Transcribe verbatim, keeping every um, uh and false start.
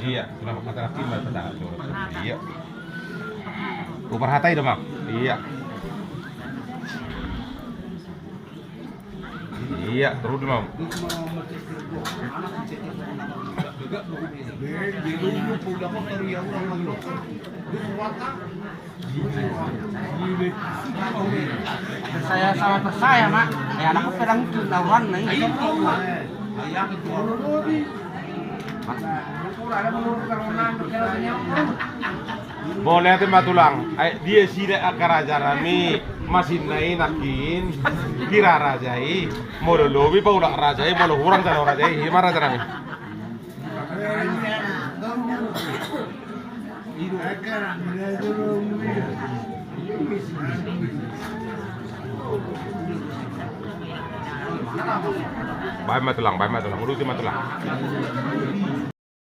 Iya, selamat makan lagi, Mas. Iya. Ku parhatai do, Mang. Iya. Iya, terus do, Mang. Percaya sama percaya, Mak. Ya, anakku pedang itu, lawan, nah, ini. Boleh ate ma tulang. Ai, dia sida angka raja nami, masin na i nangkin, kira raja i, molo lobi paulak raja i, molo hurang jalo raja i, ima raja nami. Baen ma tulang, baen ma tulang, uruti ma tulang.